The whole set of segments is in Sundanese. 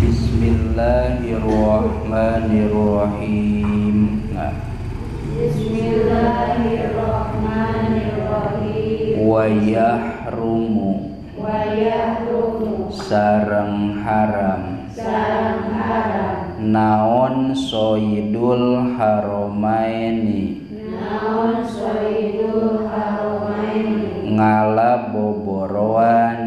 Bismillahirrahmanirrahim. Nah. Bismillahirrahmanirrahim. Wa yahrumu, wa yahrumu, sareng haram, sareng haram, naon soidul haromaini, naon soidul haromaini, ngala boboroan,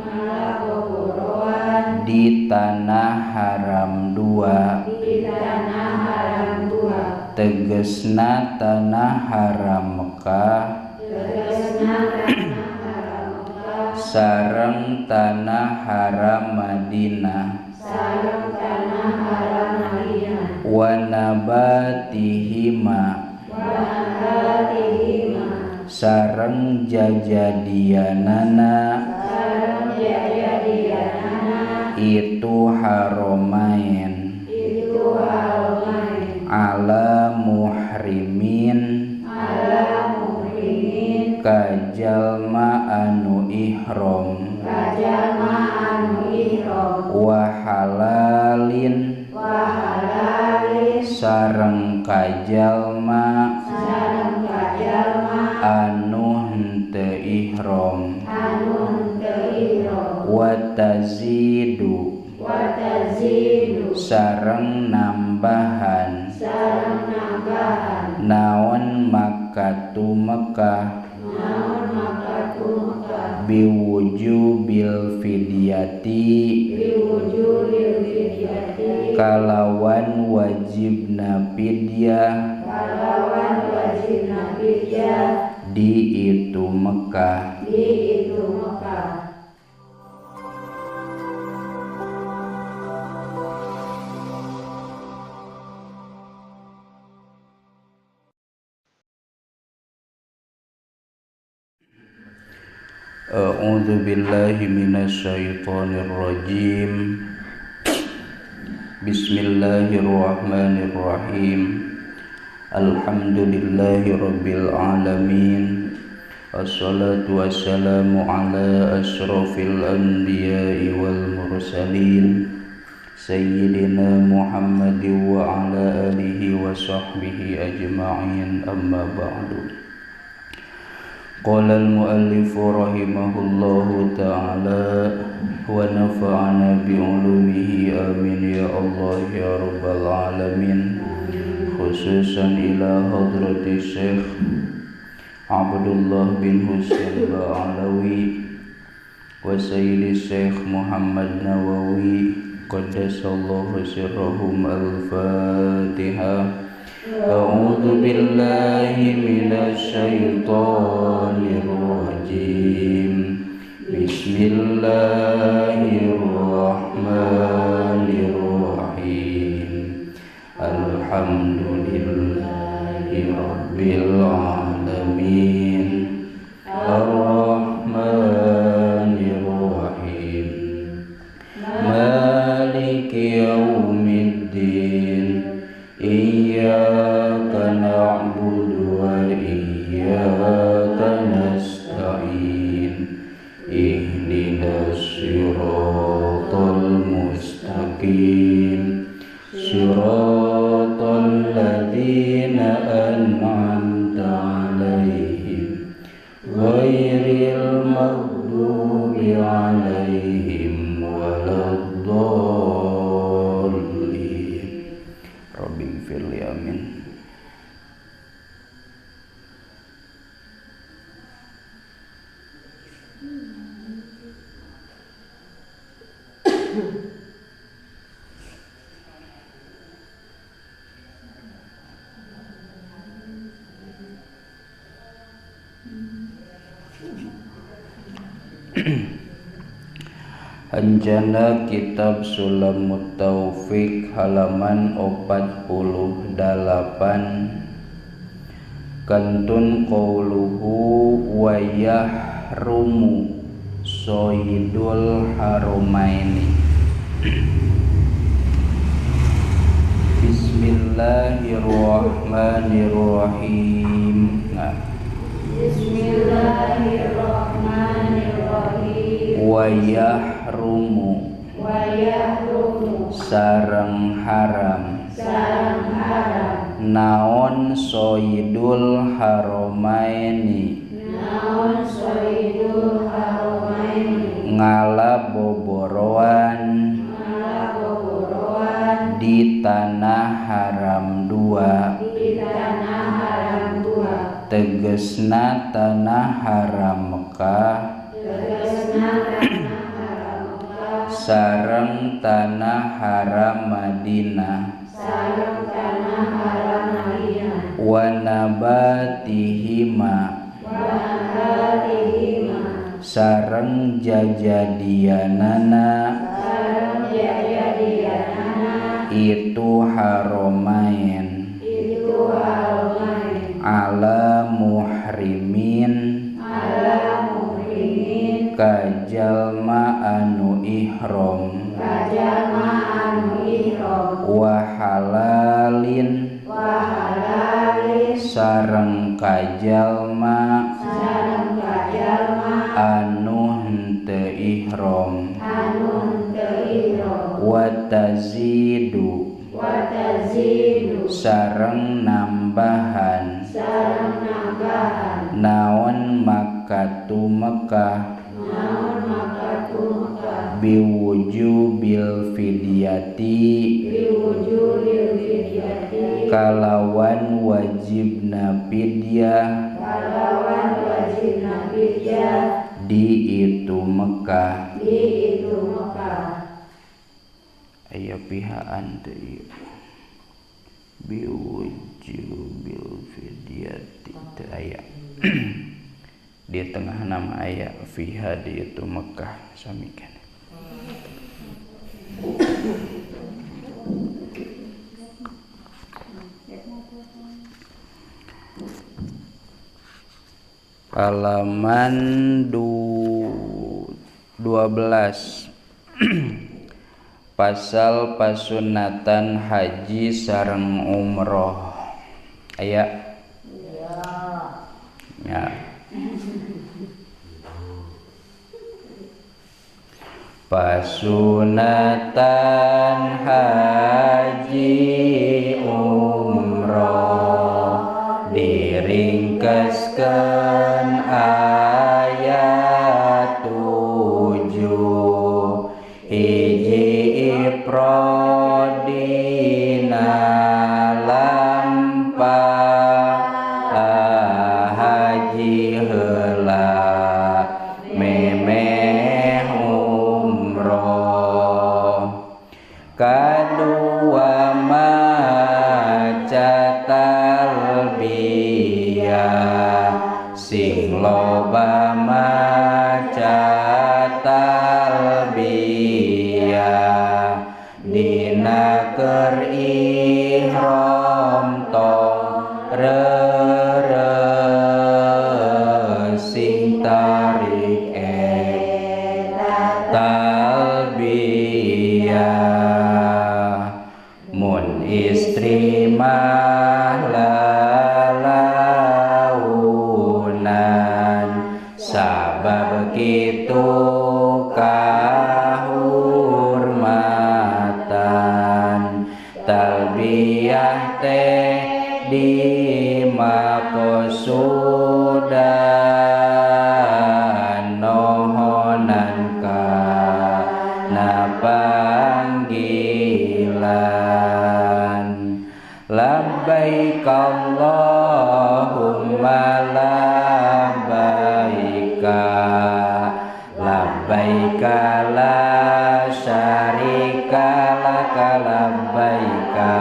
ngala boboroan, di tanah haram dua, di tanah haram dua, tegesna tanah haram Mekah, tegesna tanah haram Mekah, sareng tanah haram Madinah, sareng tanah haram Madinah, wa nabatihima, wa nabatihima, sareng jajadianana, sareng jajadianana, itu haromain, itu haromain, ala muhrimin, ala muhrimin, kajalma anu ihram, kajalma anu ihram, wa halalin, wa halalin, sareng kajalma, sareng kajalma, anu henteu ihram, anu henteu ihram, wa tazidu, wa tazidu, sareng nambahan, sareng nambahan, naon Makkatu Mekah, naon Makkatu Mekah, biwujubil fidyati, biwujubil fidyati, kalawan wajibna fidyah, kalawan wajibna fidyah, di itu Mekah, di itu Mekah. A'udzu billahi minasyaitonir rajim. Bismillahirrahmanirrahim. Alhamdulillahi rabbil alamin. Assalatu wassalamu ala asyrafil anbiya'i wal mursalin sayyidina Muhammadin wa ala alihi wa sahbihi ajma'in. Amma ba'du. Qala al-muallif rahimahullahu ta'ala wa nafa'ana bi'ulumihi amin ya Allah ya rabbal alamin, khususan ila hadrati Syekh Abdullah bin Husain Ba'alawi wa sayyidi Syekh Muhammad Nawawi qaddasallahu sirrahum. Al-Fatihah. A'udzu billahi minasyaitonir rajim. Bismillahirrahmanirrahim. Alhamdulillahi rabbil alamin. Arrahmanir rahim. Maliki yaumiddin. Iyyaka na'budu wa iyyaka nasta'in. Ihdinas siratal mustaqim. Siratal ladzina an'amta 'alaihim ghairil maghdubi 'alaihim waladdallin. Rabbighfirli, amin. Anjana Kitab Sulamut Taufik halaman 48 kantun qauluhu wa yahrumu soidul haromaini. Bismillahirrahmanirrahim. Nah. Bismillahirrahmanirrahim. Wa yahrumu, wa yahrumu, Sareng haram. Naon soidul haromaini. Ngala boboroan di tanah haram dua. Tegesna tanah haram Mekah sareng tanah haram Madinah. Wa nabatihima sareng jajadianana itu haromain. Ala muhrimin kajalma anu ihram wa halalin sareng kajalma anu henteu ihram wa tazidu sareng nambahan naon Makkatu Mekah biwujubil fidyati kalawan wajibna fidyah di itu Mekah. Aya pihaan teu ieu biwujubil fidyati teu aya. Di tengah nama aya fiha di itu Mekah samikan. Halaman 12 pasal pasunatan haji sareng umroh. Aya ya. Pasunatan haji umroh diringkaskeun ayat 7 hiji ifrad dina lampah haji heula memeh umroh. Kadua maca talbiyah sing loba maca talbiyah dina keur ihram tong rere sing tarik eta talbiyah. Mun istri mah lalaunan sabab kitu kahurmatan talbiyah teh dimakosudan nohonan kana panggilan. Labbaik Allahumma labbaika labbaika la syarika laka labbaika.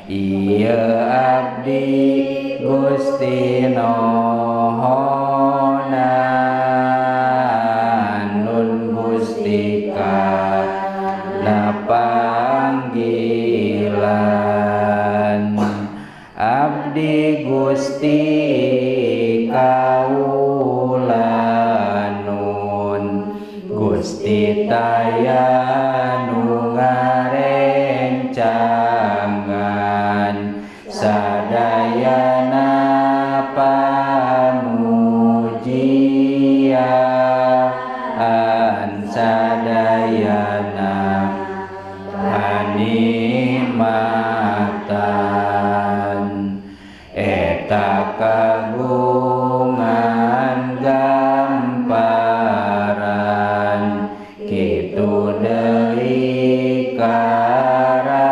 Ieu abdi Gusti nohonan nun Gusti kana panggilan. Abdi Gusti kaula nun Gusti taya nu ngarencangan sadayana pamujian sadayana kanikmatan eta kagungan gamparan kitu deui karajaan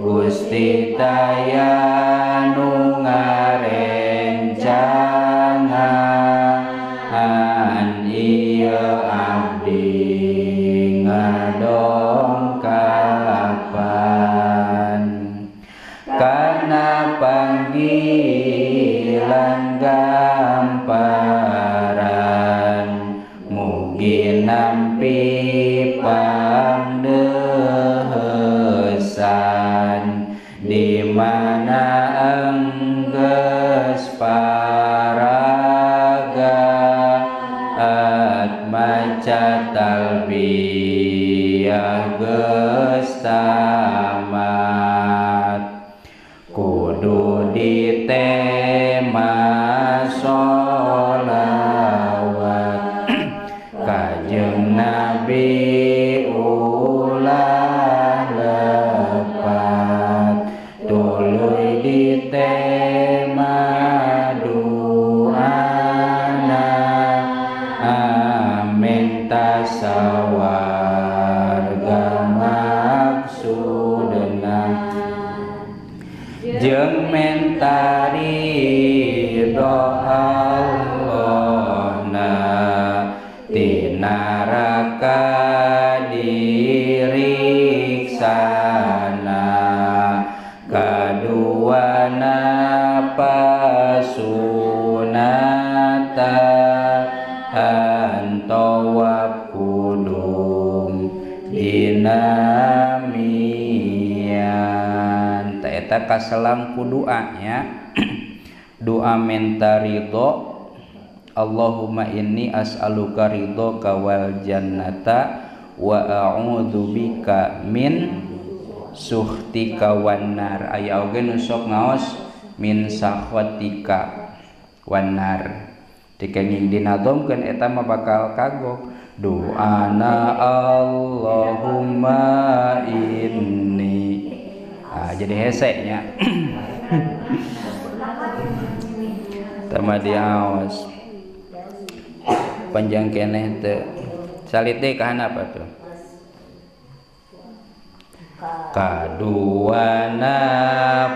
Gusti taya nu ngarencangan ieu abdi ngadongkapan kana panggilan gamparan mugi nampi pangdeuheusan di mana enggeus paraga maca talbiyah geus tamat kudu ditema sholawat Kanjeng Nabi ulah lepat tuluy ditema duana menta sawarga maksudna jeung menta ridho Allahna ti neraka diriksana kaduana pasunatan tawaf kudum dinamian. Ta eta kaselang ku doa nya. Doa menta ridho, Allahumma inni as'aluka ridhoka wal jannata wa a'udzubika min suhtika wan nar. Aya oge nu sok ngaos min sakhwatika wan nar. Dikenging dinadomkeun eta mah bakal kagok. Doana Allahumma inni. Ah, jadi hese nya. Tama diaos. Panjang keneh teu. Salit deui ka handap atuh. Kaduana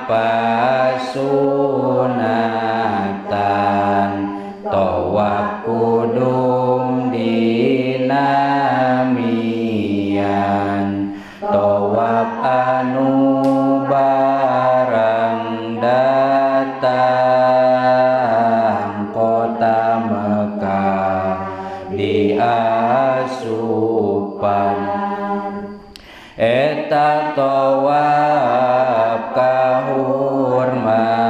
pasunatan tawaf kudum dinamian tawaf anu barang datang kota Mekah diasupan eta tawaf kahormatan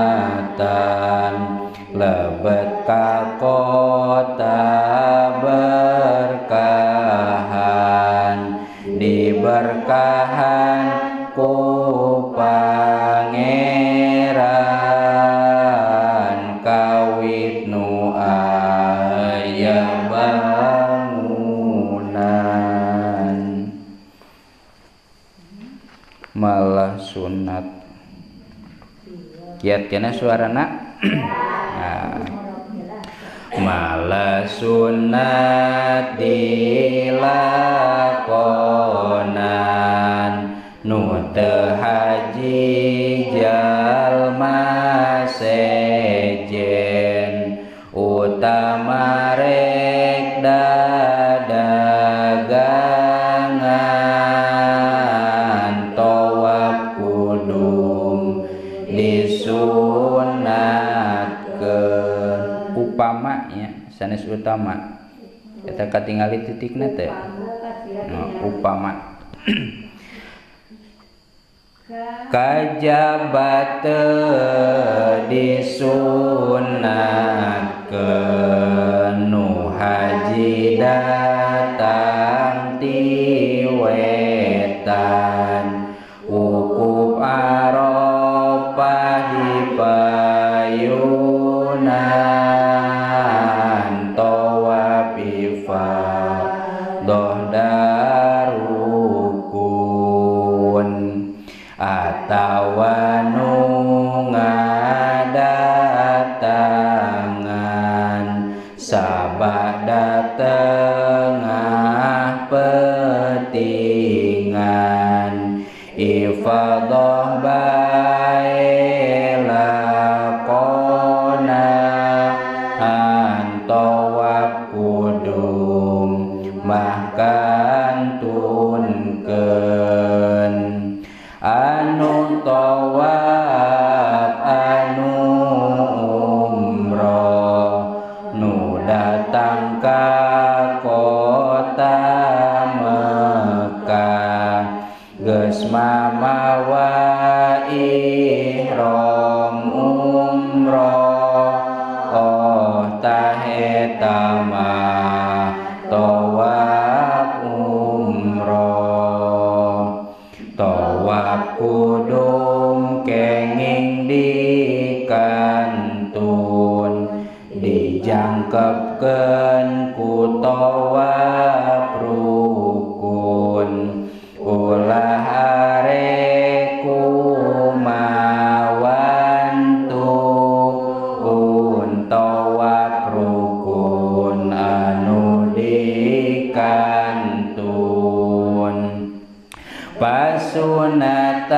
lebet ka kota berkahan diberkahan ku pangeran kawit nu aya bangunan malah sunat kiat kena suarana. Nah. Malah sunat dilakonan nu teu haji jalma sejen utama rek dadagangan tawaf kudum disunatkeun. Upama nya sanes utama eta katingali titikna teh. Nah, upama kajaba teu disunatkeun nu haji datang ti wetan wukuf Arafah di payunan tawaf ifadah darurat. atawa nu ngadatangan sabada tengah petingan ifadah bae lakona tawaf kudum mah kantunkeun anu tawaf anu umroh nu datang ka kota Mekah geus mamawa ihram umroh oh tah eta mah tawaf umroh tawaf kudum kenging dikantun dijangkepkeun ku tawaf rukun ulah arek kumawantu tawaf rukun anu dikantun pasunatan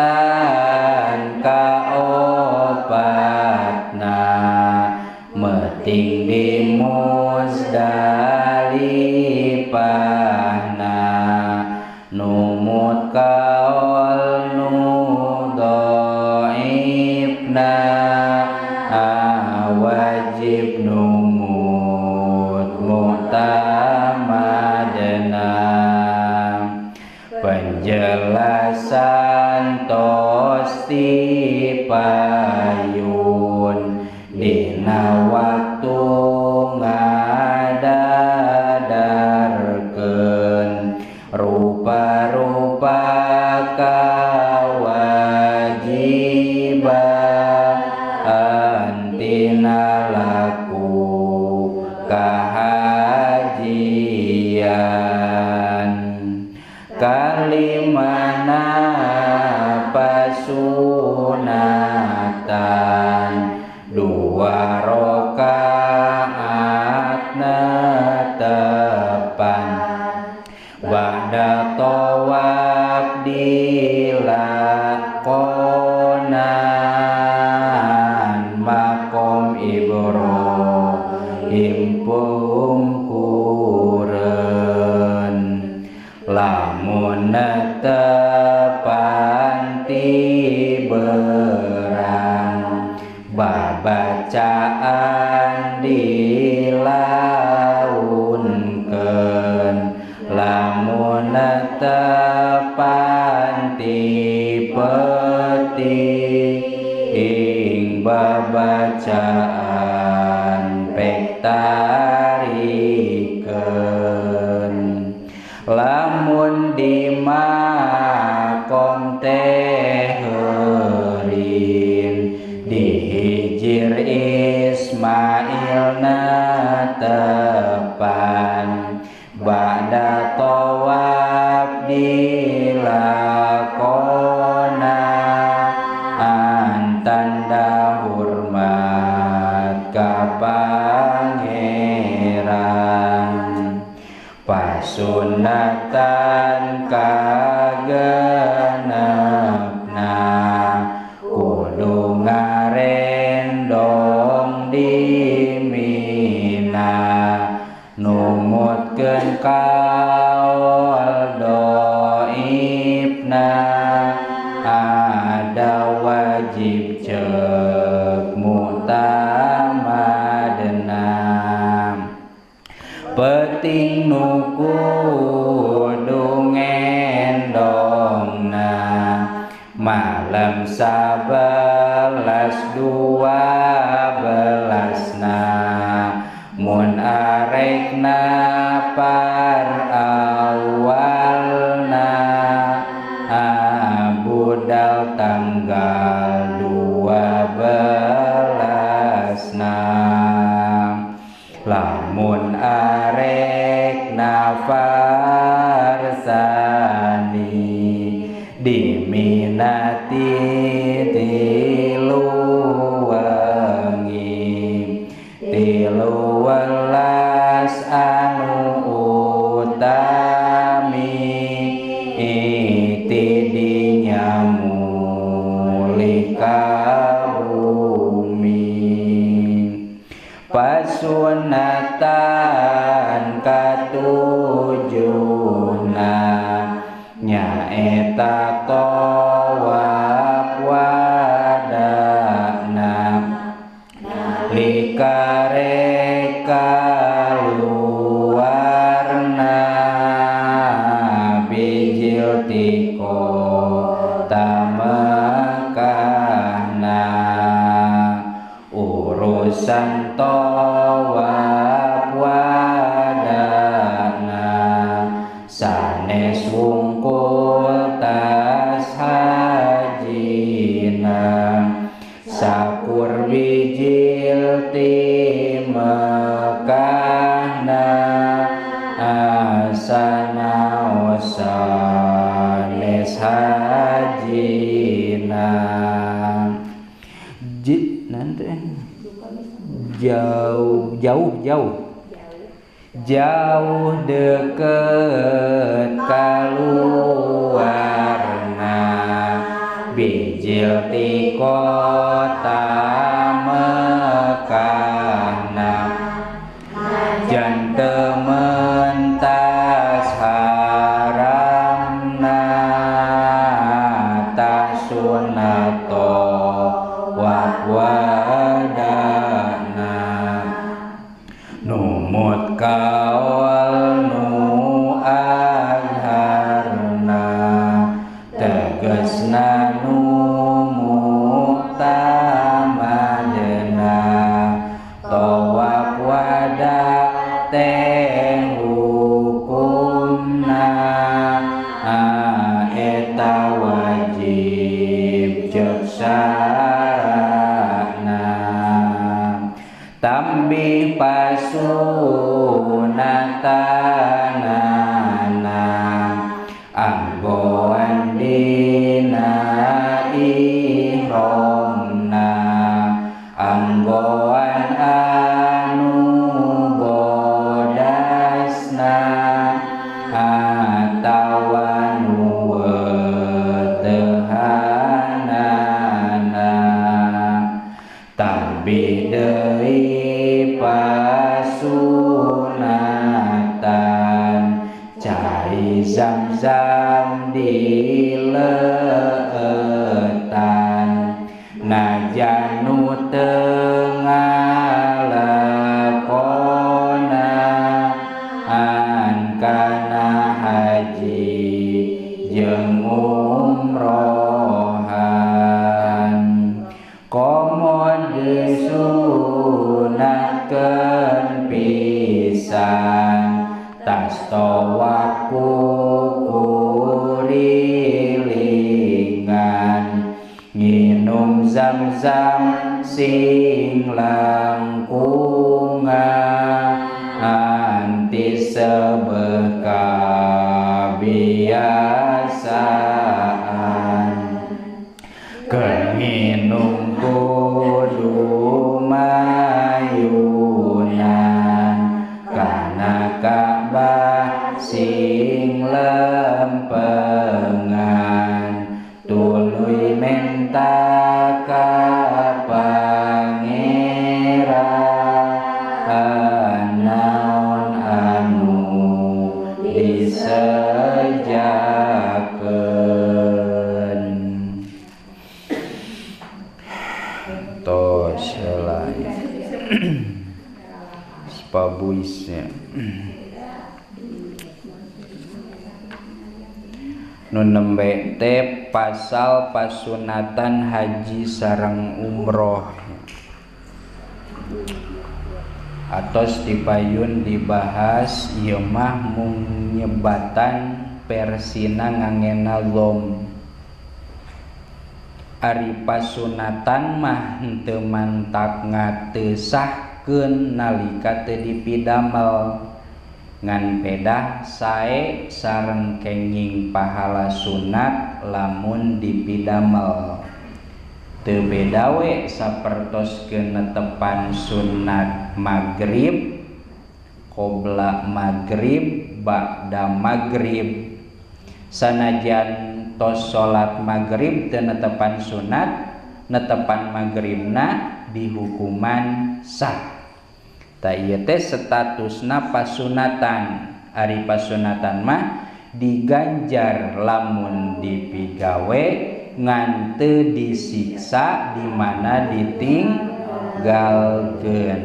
kaopatna meting di Muzdalifahna numut kaol nu dhaifna wajib numut mu'tamadna penjelasan tos payun dina waktu ngadadarkeun rupa-rupa kawajiban tina laku kahajian kalimana pasunatan dua rakaat netepan ba'da tawaf dilakonan makom Ibrahim pungkureun lamun netepan ti berang babacaan dilaunkeun lamun netepan ti peuting babacaan pek tarikeun lamun di makom teh heurin dihijir Ismail netepan ba'da tawaf dilakonan tanda hormat ka pangeran pasunatan kagenepna kudu ngarendong di Mina numutkeun kaul dhaifna ada wajib ceuk mu'tamadna peting nu kudu ngendongna malam 11 12na mun arekna par awalna budal tanggal 12na lamun arekna farsani diminati Urusan tawaf wadana sanes wungkul tas hajina sakur bijil ti Mekahna asana sanes hajina. Nanti jauh jauh jauh jauh deket kaluarna bijil ti kota Mekahna jante mentas haramna tasunat tawaf wadana numut kaul nu azharna tegasna nu muktamadna tawaf wada teh hukumna eta wajib ceuk sarana tambih pasunatanana anggoan dina ihramna anggoan anu bodasna atawa nu wetehanana tambih deui pasunatan cai zam-zam dileueutan najan nu teu ngalakonan kana haji jeung umrohan komo disunatkeun pisan tas tawaf kurilingan nginum zam-zam sing langkungan anti sebeh kabiasaan keur nginum kudu mayunan kana Ka'bah sing lempengan tuluy menta ka Pangeran naon anu disejakeun. Tos heula spabuisnya nu nembe teh pasal pasunatan haji sareng umroh atos dipayun dibahas ieu mah mung nyebatan persina ngangena lom. Ari pasunatan mah henteu mantak ngatesahkeun nalika teu dipidamel ngan pedah sae sareng kenging pahala sunat lamun dipidamel teu beda we sapertos netepan sunat magrib qobla magrib ba'da magrib sanajan tos salat magrib teu netepan sunat netepan magribna dihukuman sah. Ta ieu teh statusna pasunatan. Ari pasunatan mah diganjar lamun dipigawe ngan teu disiksa di mana ditinggalkeun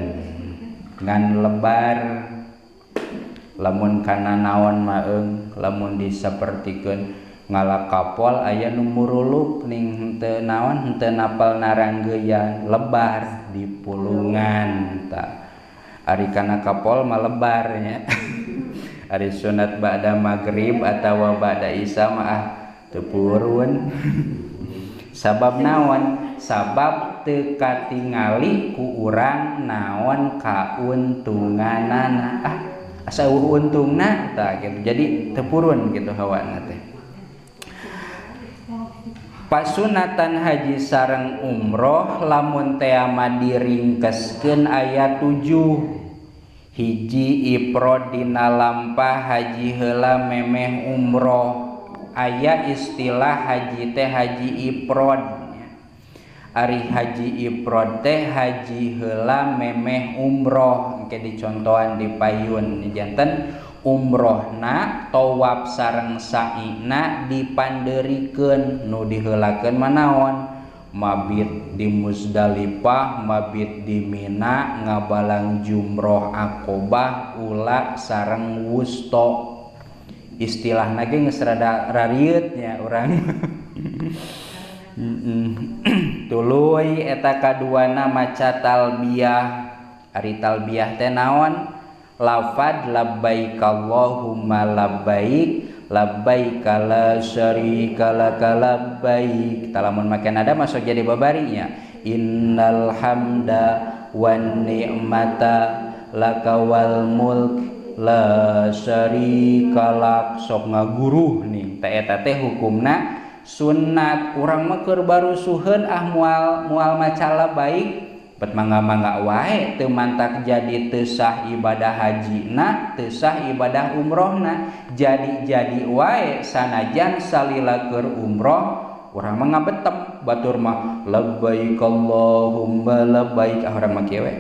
ngan lebar lamun kana naon maeung lamun disapertikeun Ngalak kapol aya nu muruluk ning henteu naon henteu napal naranggeyan lebar di pulungan tah. Ari kana kapol mah lebar nya. Ari sunat ba'da maghrib atawa ba'da isya mah ah teu purun. Sabab naon? Sabab teu katingali ku urang naon kauntunganana. Ah asa eueuh untungna tah gitu. Jadi teu purun gitu hawana teh. Pasunatan haji sareng umroh lamun tea mah diringkeskeun aya 7. Hiji ifrad dina lampah haji heula memeh umroh. Aya istilah haji teh haji ifrad. Ari haji ifrad teh haji heula memeh umroh. Engke dicontohan di payun janten umrohna tawaf sareng sa'ina dipanderikeun nu diheulakeun manaon mabit di Muzdalifah, mabit di Mina, ngabalang jumroh Aqobah, ula sareng wusto. Istilahna ge geus rada rarieut nya urang. Tuluy eta kaduana maca talbiyah. Ari talbiyah teh naon? Lafad labbaik Allahumma labbaik labbaik la syarika laka labbaik. Talamun make nada masuk jadi babarinya. Innal hamda wan ni'mata laka wal mulk la syarika lak. Sok ngaguruh nih teh eta teh hukumna sunat. Urang mah keur barusuheun ah moal maca labbaik bet mangga-mangga wae teu mantak jadi teu sah ibadah hajina, teu sah ibadah umrohna. Jadi-jadi wae sanajan salila keur umroh urang mah ngabetem batur mah labbaik Allahumma labbaik, ah urang mah kieu we.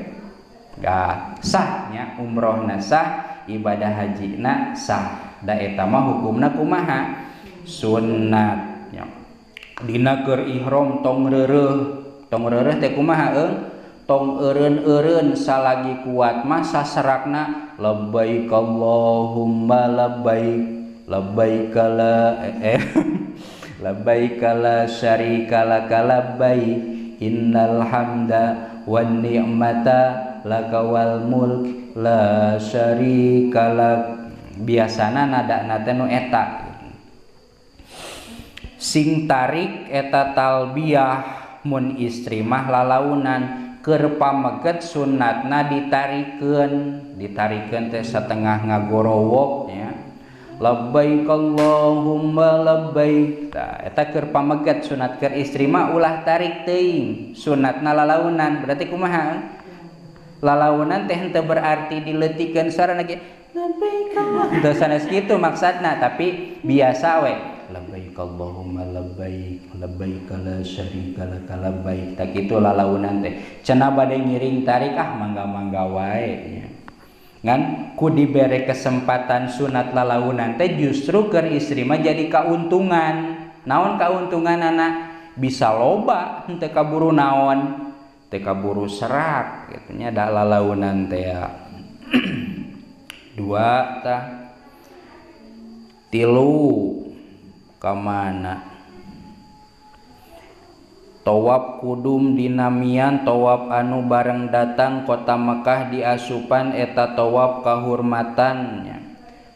Gah sah nya umrohna sah, ibadah hajina sah. Da eta mah hukumna kumaha? Sunat nya. Dina keur ihram tong reureuh. Tong reureuh teh kumaha eung? Tong eureun-eureun salagi kuat mah saserakna labbaik Allahumma labbaik labbaik la labbaik la syarika laka labbaik innal hamda wan ni'mata laka wal mulk la syarika lak. Biasana nadana teh nu eta. Sing tarik eta talbiyah mun istri mah lalaunan. Keur pameget sunatna ditarikeun, ditarikeun teh satengah ngagorowok nya. Labbaik Allahumma labbaik. Tah eta keur pameget sunat keur istri mah ulah tarik teuing, sunatna lalaunan. Berarti kumaha? Lalaunan teh henteu berarti dileutikeun sarana ge labbaik Allah. Teu sanes kitu maksudna, tapi biasa we. Labbaik Allahumma labbaik labbaik la syarika laka labbaik. Tak kitu lalaunan teh. Cenah bade ngiring tarik ah mangga-mangga wae nya. Ngan ku dibere kesempatan sunat lalaunan teh justru keur istri mah jadi kauntungan. Naon kauntunganana? Bisa loba henteu kaburu naon, teu kaburu serak kitu nya da lalaunan teh ya. Dua tah. Tilu kamana? Tawaf kudum dinamian tawaf anu bareng datang kota Mekah diasupan eta tawaf kahurmatannya.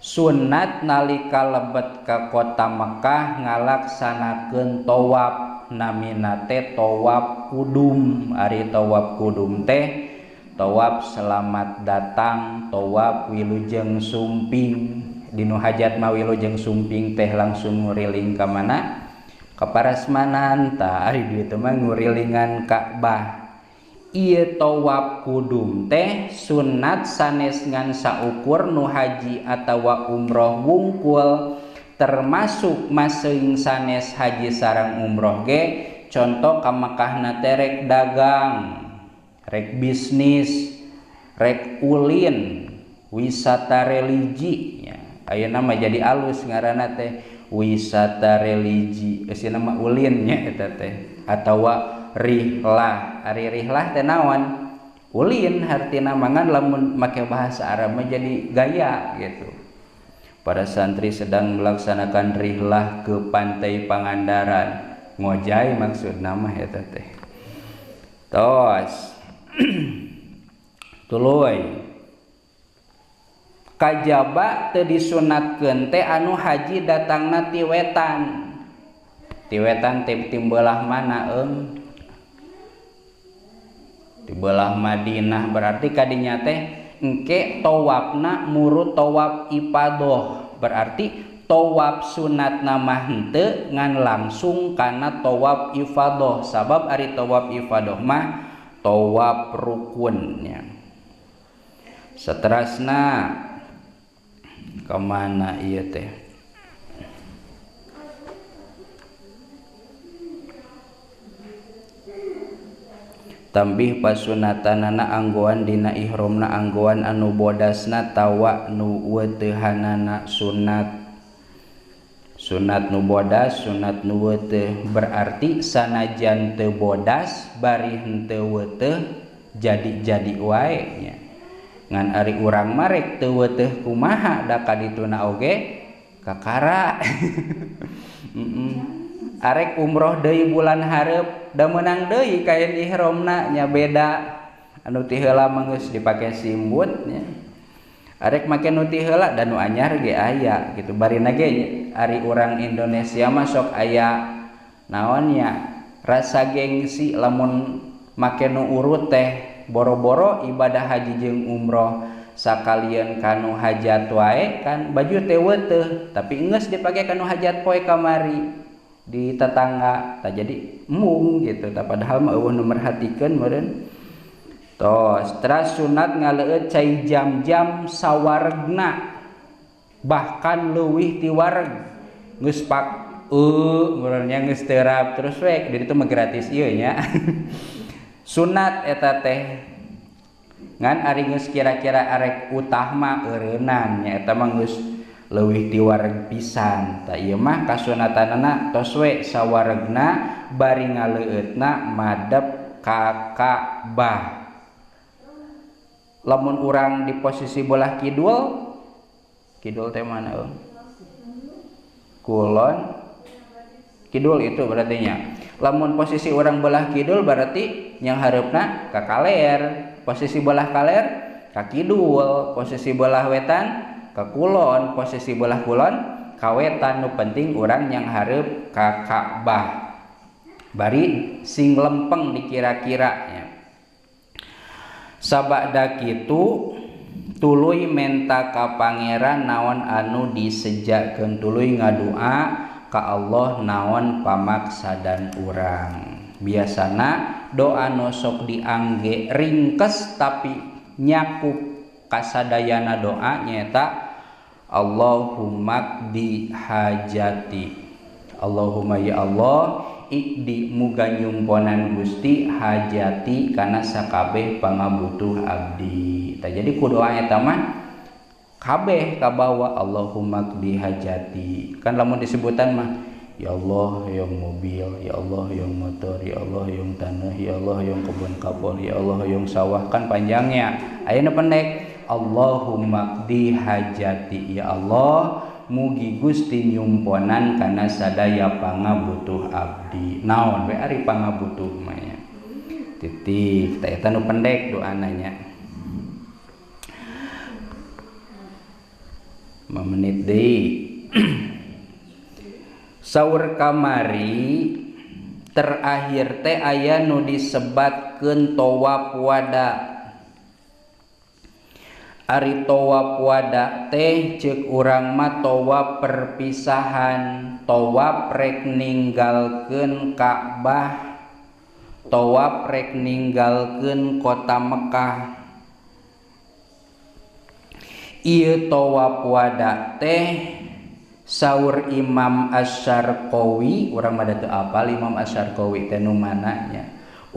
Sunat nalika lebet ka kota Mekah ngalaksanakeun tawaf, namina teh tawaf kudum. Ari tawaf kudum teh tawaf selamat datang, tawaf wilujeng sumping. Dinu hajat mah wilujeng sumping teh langsung nguriling ka mana? Ka Parasmanan. Tah ari dieu mah ngurilingan Ka'bah. Ieu tawaf kudum teh sunat sanes ngan saukur nu haji atawa umroh wungkul, termasuk masing sanes haji sareng umroh ge. Contoh ka Mekahna teh rek dagang, rek bisnis, rek ulin, wisata religi nya. Ayeuna mah jadi alus ngaranna teh wisata religi, eusina mah ulin nya eta teh, atawa rihlah. Ari rihlah teh naon? Ulin hartina mangan lamun make bahasa Arab mah jadi gaya gitu. Para santri sedang melaksanakan rihlah ke pantai Pangandaran. Ngojay maksudna mah eta teh. Tos. Tuluy. Kajaba teu disunatkeun teh anu haji datangna ti wetan. Ti wetan teh ti belah mana eung? Ti belah Madinah, berarti kadinya teh engke tawafna murut tawaf ifadah, berarti tawaf sunatna mah henteu ngan langsung kana tawaf ifadah, sabab ari tawaf ifadah mah tawaf rukunnya. Seterusna kemana ieu teh? Tambih pasunatanana anggoan dina ihramna anggoan anu bodasna tawa nu weteuhanana sunat. Sunat nu bodas, sunat nu weuteuh, berarti sanajan teu bodas bari henteu weuteuh jadi-jadi wae nya. Ngan ari urang marek teu weuteuh kumaha da kadituna oge kakara. Arek umroh deui bulan hareup da meunang deui kain ihramna nya beda anu ti heula mah geus dipake simbut nya. Arek make nu ti heula da nu anyar ge aya gitu. Barina ge ari urang Indonesia mah sok aya naon nya rasa gengsi lamun make nu urut teh boro-boro ibadah haji jeung umroh sakalian kanu hajat wae kan baju teh weuteuh tapi geus dipake kanu hajat poe kamari di tetangga tak jadi mung gitu, tak padahal mah eueuh nu merhatikeun meureun. Tos teras sunat ngaleueut cai jam-jam sawaregna bahkan leuwih ti wareg geus pak meureun nya geus terap terus we di ditu mah gratis ieu nya. Sunat eta teh ngan ari geus kira-kira arek utah mah eureunnan nya eta mah geus leuwih ti wareg pisan. Ta ieu mah kasunatanana tos we sawaregna bari ngaleueutna madep ka Ka'bah. Lamun urang di posisi belah kidul, kidul teh mana euy? Kulon. Kidul itu berarti nya. Lamun posisi urang belah kidul berarti yang hareupna ka kaler, posisi belah kaler ka kidul, posisi belah wetan ka kulon, posisi belah kulon ka wetan. Nu penting urang yang hareup ka Ka'bah. Bari sing lempeng dikira-kira nya. Sabada kitu tuluy menta ka pangeran naon anu disejakeun, tuluy ngadua ka Allah naon pamaksadan urang. Biasana doa nu sok diangge ringkes tapi nyakup kasadayana doa nyaeta Allahumma qdi hajati. Allahumma ya Allah ikdi muga nyumponan Gusti hajati kana sakabeh pangabutuh abdi. Tah jadi ku doa eta mah kabeh kabawa Allahumma qdi hajati. Kan lamun disebutan mah ya Allah yang mobil, ya Allah yang motor, ya Allah yang tanah, ya Allah yang kebun kapol, ya Allah yang sawah, kan panjangnya. Ayeuna pendek Allahumma qdi hajati, ya Allah mugi Gusti nyumponan kana sadaya pangabutuh abdi. Naon we ari pangabutuh mah nya. Titik. Tah eta nu pendek doana nya. 5 menit deui. Saur kamari terakhir teh aya nu disebatkeun tawaf wada. Ari tawaf wada teh ceuk urang mah tawaf perpisahan, tawaf rek ninggalkeun Ka'bah, tawaf rek ninggalkeun kota Mekah. Ieu tawaf wada teh saur Imam Asy-Syarqawi, urang mah da teu apal Imam Asy-Syarqawi teh nu mana nya.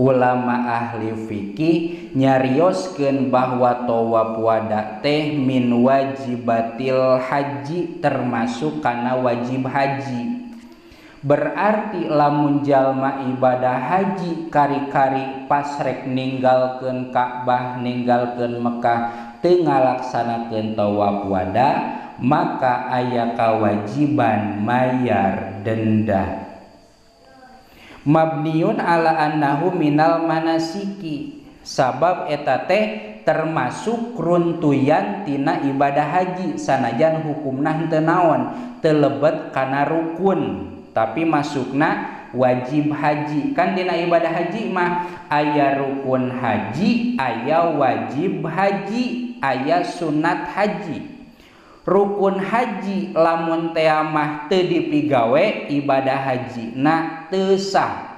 Ulama ahli fikih nyarioskeun bahwa tawaf wada teh min wajibatil haji, termasuk kana wajib haji. Berarti lamun jalma ibadah haji kari-kari pas rek ninggalkeun Ka'bah, ninggalkeun Mekah teu ngalaksanakeun tawaf wada, maka aya kawajiban mayar denda. Mabniun ala annahu minal manasiki, sabab eta teh termasuk runtuyan tina ibadah haji sanajan hukumna henteu naon, teu lebet kana rukun tapi masukna wajib haji. Kan dina ibadah haji mah aya rukun haji, aya wajib haji, aya sunat haji. Rukun haji lamun tea mah teu dipigawe ibadah haji na teu sah.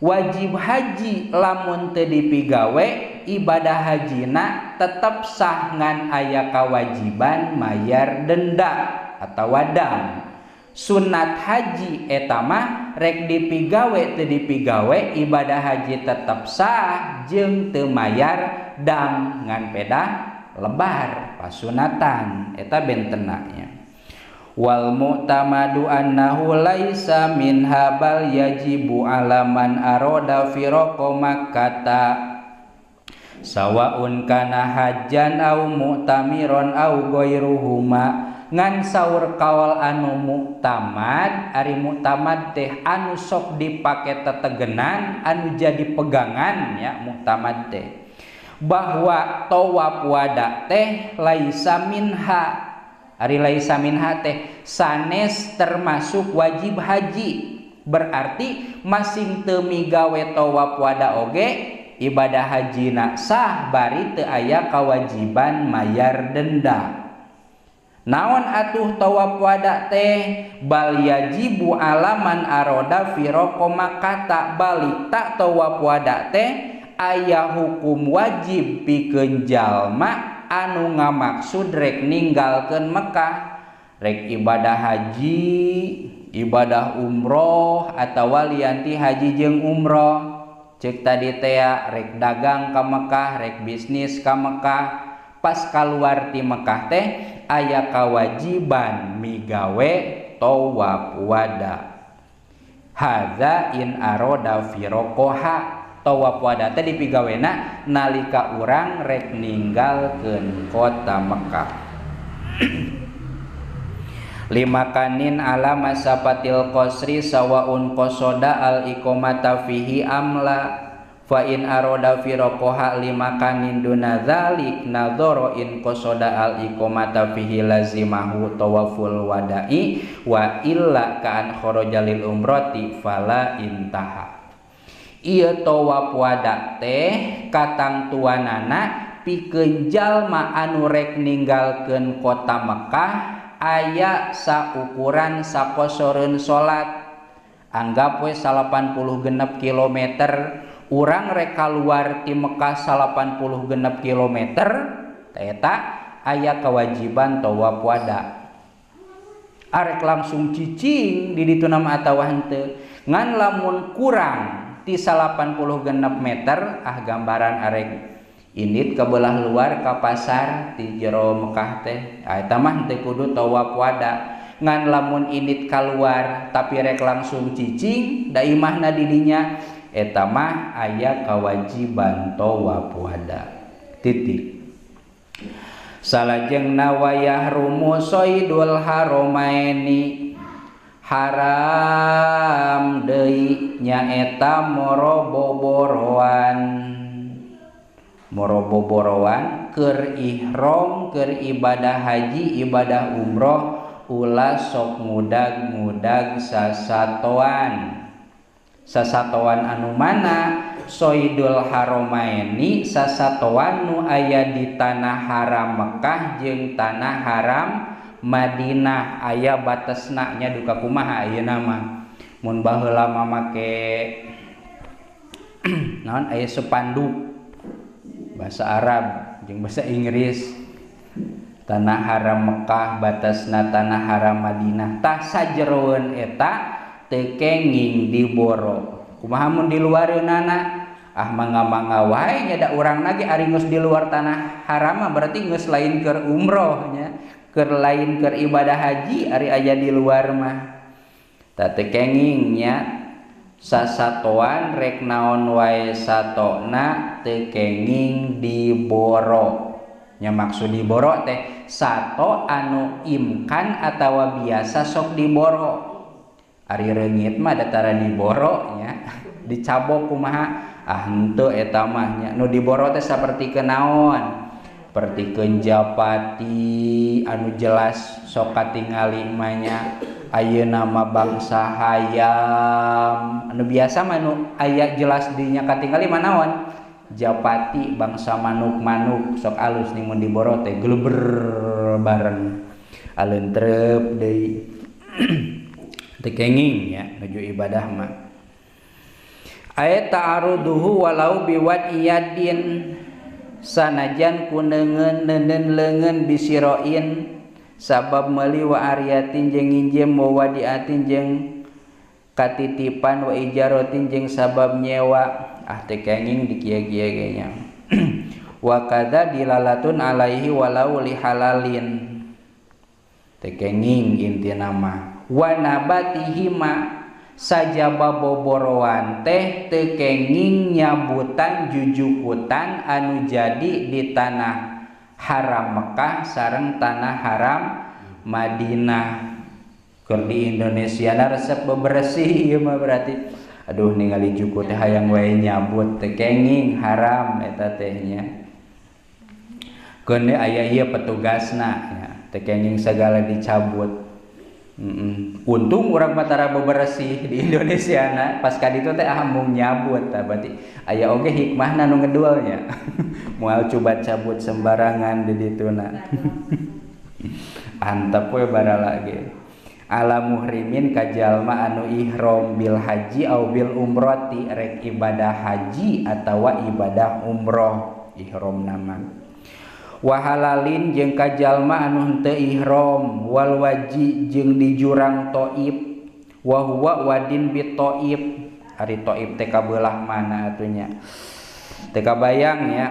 Wajib haji lamun teu dipigawe ibadah hajina tetep sah ngan aya kawajiban mayar denda atawa dam. Sunat haji eta mah rek dipigawe teu dipigawe ibadah haji tetep sah jeung teu mayar dam ngan pedah lebar pasunatan eta bentenanya. Wal mu'tamadu annahu laisa minha bal yajibu ala man arada firaqa makkata sawaun kana hajjan au mu'tamiron au ghairuhuma. Ngan saur kaul anu muktamad, ari muktamad teh anu sok dipake tetegenan, anu jadi pegangan ya muktamad teh, bahwa tawaf wada teh laisa minha. Ari laisa minha teh sanes termasuk wajib haji, berarti masing teu migawe tawaf wada oge ibadah hajina sah bari teu aya kawajiban mayar denda. Naon atuh tawaf wada teh bal yajibu alaman aroda firaqa makkata, balik tak tawaf wada teh aya hukum wajib pikeun jalma anu ngamaksud rek ninggalkeun Mekah, rek ibadah haji, ibadah umroh atawa lianti haji jeung umroh. Cek tadi teh rek dagang ka Mekah, rek bisnis ka Mekah, pas kaluar ti Mekah teh aya kawajiban migawe tawaf wada. Hadza in aroda firaqaha. Tawaf wada teh dipigawena nalika urang rek ninggalkeun kota Mekah. Limakanin ala masafatil qasri sawaun qasada al iqamata fihi amla fa in aroda firaqaha limakanin duna dzalik nadhara in qasada al iqamata fihi lazimahu tawaful wada'i wa illa ka'an kharaja lil umrati fala intaha. Ieu tawaf wada teh katangtuanana pikeun jalma anu rek ninggalkeun kota Mekah aya saukuran sakosoreun salat. Anggap we 86 kilometer, urang rek kaluar ti Mekah 86 kilometer, eta aya kewajiban tawaf wada. Arek langsung cicing di ditu nama atawa henteu, ngan lamun kurang ti 86 meter, ah gambaran arek indit ke belah luar ka pasar ti jero Mekah teh, ah eta mah teu kudu tawaf wada. Ngan lamun indit kaluar tapi rek langsung cicing da imahna di dinya, eta mah aya kewajiban tawaf wada. Titik. Salajengna wayahrumu soidul haramaini, haram deui nyaeta moroboboroan. Moroboboroan keur ihram, keur ibadah haji, ibadah umroh ulah sok ngudag-ngudag sasatoan. Sasatoan anu mana? Soidul haramaini, sasatoan nu aya di tanah haram Mekah jeung tanah haram Madinah, aya batesna nya duka kumaha ayeuna mah. Mun baheula mah make naon aya sepanduk bahasa Arab jeung bahasa Inggris. Tanah haram Mekah batasna tanah haram Madinah, tah sajeroeun eta teu kenging diboro. Kumaha mun di luareunana? Ah mangga-mangga wae nya da urang ge ari geus di luar tanah haram mah berarti geus lain keur umroh nya, keur lain keur ibadah haji ari aya di luar mah. Tah teu kenging nya sasatoan rek naon wae satona teu kenging diboro. Nya maksud diboro teh sato anu imkan atawa biasa sok diboro. Ari reungit mah datara diboro nya dicabok kumaha ah henteu eta mah nya. Nu diboro teh saperti kenaon? Sapertikeun japati anu jelas sok katingali mah nya. Ayeuna mah bangsa hayam anu biasa mah nu aya jelas dinya katingali mah naon? Japati bangsa manuk-manuk sok alus nih mun diboro teh geleber bareng aleuntreup deui. Teu kenging nya nuju ibadah mah. Aya ta'aruduhu walau biwadiyadin sanajan ku neungeun neuneun leungeun bisiroin sabab meuli wa ariyatin jeung nginjem wa wadiatin jeung katitipan wa ijarotin jeung sabab nyewa. Ah teu kenging di kieu-kieu ge nya. Wa kadza dilalatun alaihi walau li halalin. Teu kenging intina mah. Wa nabatihima sajaba boboroan teh teu kenging nyabutan jujukutan anu jadi di tanah haram Mekah sareng tanah haram Madinah. Keur di Indonesia na resep bebersih ieu mah berarti. Aduh ningali juku teh hayang wae nyabut teu kenging haram eta teh nya. Keun aya ieu petugasna nya teu kenging sagala dicabut. Untung urang mah tara bebersih di Indonesia na pas ka ditu teh ah mung nyabut tah berarti aya oge hikmahna nu ngedual nya. Moal coba cabut sembarangan di dituna. Antep we barala ge. Ala muhrimin ka jalma anu ihram bil haji au bil umrati rek ibadah haji atawa ibadah umroh ihram nama. Wa halalin jeung ka jalma anu henteu ihram wal waji jeung di jurang Taif wa huwa wadin bi Taif. Ari Taif teh kabelah mana atuh nya? Teu kabayang nya.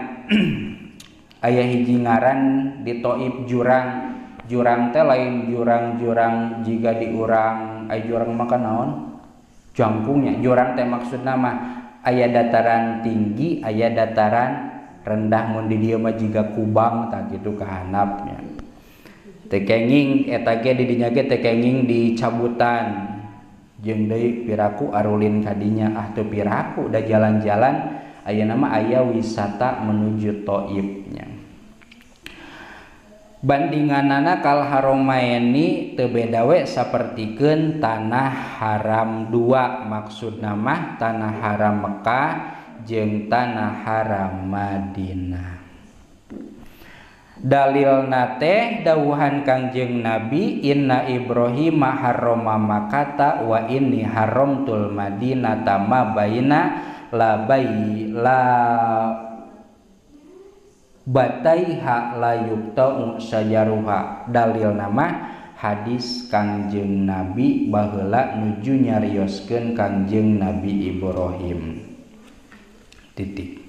Aya hiji ngaran di Taif jurang. Jurang teh lain jurang-jurang jiga di urang, aya jurang mah kan naon? Jangkungnya. Jurang teh maksudna mah aya dataran tinggi, aya dataran rendah mun di dieu mah jiga kubang tah kitu kahanapnya. Teu kenging eta ge di dinya ge teu kenging dicabutan. Jeung deui piraku arulin ka dinya ah teu piraku da jalan-jalan ayeuna mah aya wisata menuju Taif nya. Bandinganana kal haromaini teu beda we sapertikeun tanah haram dua maksudna mah tanah haram Mekah jeung tanah haram Madinah. Dalilna teh dawuhan Kangjeng Nabi inna Ibrahim harrama Makkata wa inni haramtul Madinata ma baina la bai la bataiha la yubta'u sajaruha. Dalil nama hadis Kangjeng Nabi baheula nuju nyarioskeun Kangjeng Nabi Ibrahim. Titik.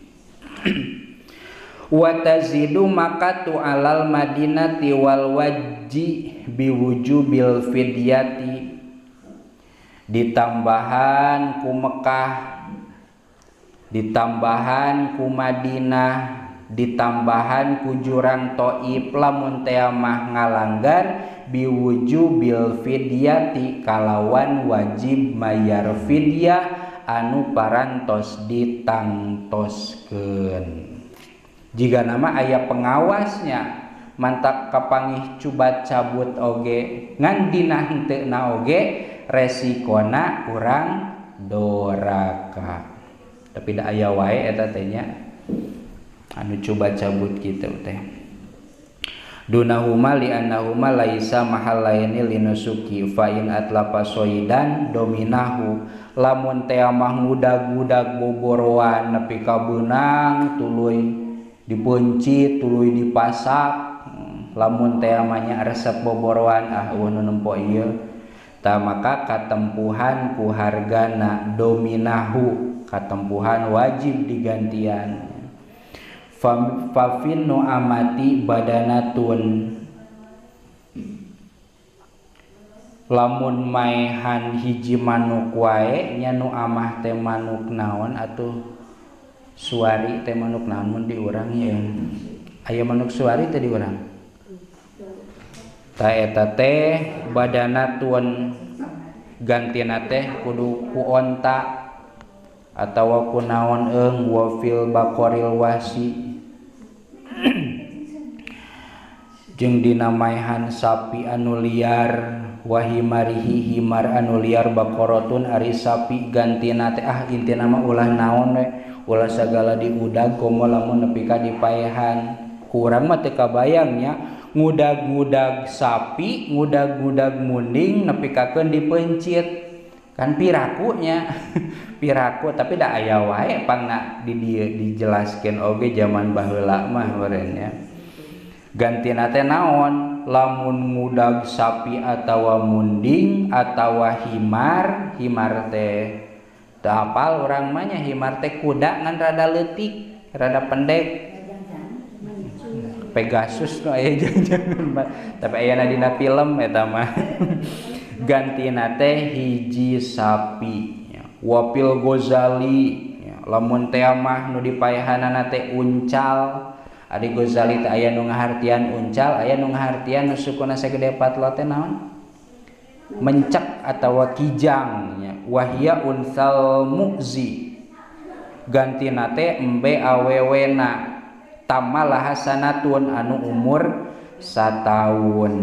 Wa tazidu makatu alal madinati wal wajji biwujubil fidyati. Ditambahan ku Mekah, ditambahan ku Madinah, ditambahan ku jurang Taif lamun teh mah ngalanggar biwujubil fidyati kalawan wajib mayar fidyah anu parantos ditangtoskeun. Jika nama aya pengawasnya mantak kapangih cubat cabut oge ngan dina henteu na oge resikona urang doraka. Tapi da aya wae eta teh nya anu coba cabut kitu teh. Dunahuma li annahuma laisa mahallaini linusuki fa in atlafa soidan dominahu. Lamun teh mah ngudag-ngudag boboroan nepi ka beunang tuluy dipencit tuluy dipasak. Lamun teh mah nya resep boboroan ah eueuh nu nempo ieu tah maka katempuhan ku hargana dominahu, katempuhan wajib digantian. Fafin nu amati badanatun, lamun maehan hiji manuk wae nya nu amah teh manuk naon atuh suari teh manuk naon mun di urang ye Aya manuk suari teh di urang. Ta eta teh badana tuan gantina teh kudu ku onta atawa ku naon eung wa fil baqaril wahsi. Jeung dina maehan sapi anu liar wahimarihi himar anu liar baqaratun ari sapi gantina teh ah intina mah ulah naon we ulah sagala diudag komo lamun nepi ka dipaehan. Ku urang mah teu kabayang nya ngudag-ngudag sapi ngudag-ngudag munding nepi kakeun dipencit kan pirakunya piraku tapi da aya wae pangna di dieu dijelaskeun oge zaman baheula mah meureun nya. Gantina teh naon lamun ngudag sapi atawa munding atawa himar, himar teh teu apal urang mah nya himar teh kuda ngan rada leutik rada pendek. Pegasus nu aya jangan-jangan tapi ayana dina film eta mah. Gantina teh hiji sapi wapil gozali lamun teh mah nu dipaehanana teh uncal. Ari gozali teh aya nu ngahartian uncal aya nu ngahartian nu sukuna sagede patlo teh naon mencek atawa kijang nya wahia unsal muzi gantina teh embe awewena tamalah hasanatun anu umur sataun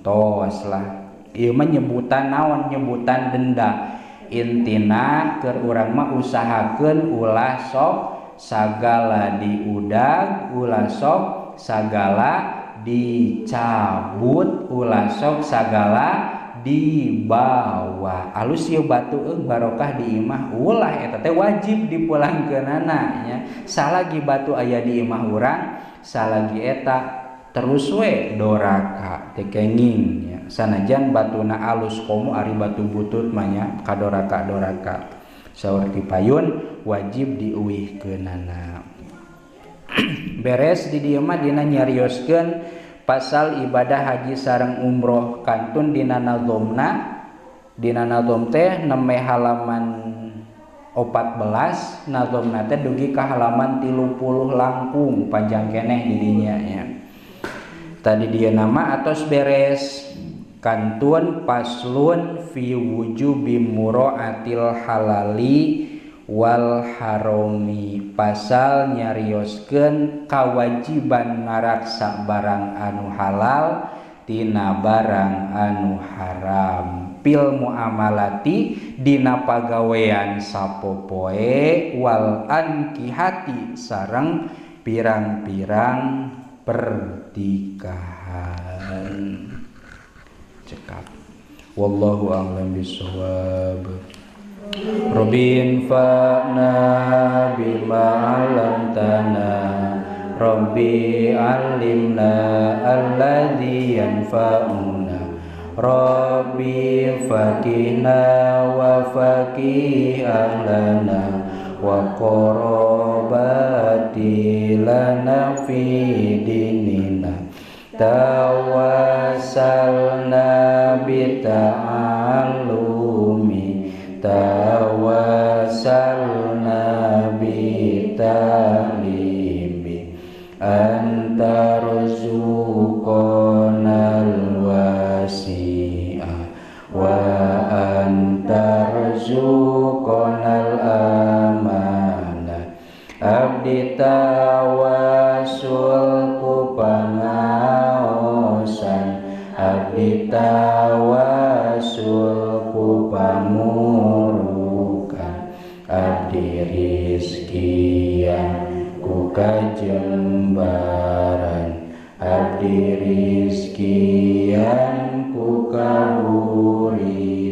tos lah. Ieu mah nyebutan naon nyebutan denda intina keur urang mah usahakeun ulah sok sagala diudag ulah sok sagala dicabut ulah sok sagala dibawa. Alus ieu batu eung barokah di imah ulah eta teh wajib dipulangkeunana nya. Salagi batu aya di imah urang salagi eta terus we doraka teh kenging nya. Sanajan batuna alus komo ari batu butut mah nya kadoraka-doraka. Saur ti payun wajib diuihkeunana. Beres di dieu mah dina nyarioskeun pasal ibadah haji sareng umroh kantun dina nazomna dina nazom teh neme halaman 14 nazomna teh dugi ka halaman 30 langkung panjang keneh di dinya nya. Tadi dia nama atos beres kantun paslun fi wujubi muraatil halali wal haromi pasal nyarioskeun kawajiban ngaraksa barang anu halal tina barang anu haram fil muamalati dina pagawean sapopoe wal ankihati sareng pirang-pirang pertikahan. Cekap. Wallahu a'lam bishawab. Rabbin fa'na bima 'allamtana Rabbi 'allimna alladzi yanfa'una Rabbi faqihna wa faqih ahlana wa qarabati lana fi dinina tawassalna bi ta'allumi tawassalna bi ta'limi anta rzuqanal wasi'a wa anta rzuqanal amana abdi tawasul ku pangaosan abdi tawasul ku pamurukan abdi rizkian ku kajembaran abdi rizkian ku kaburian.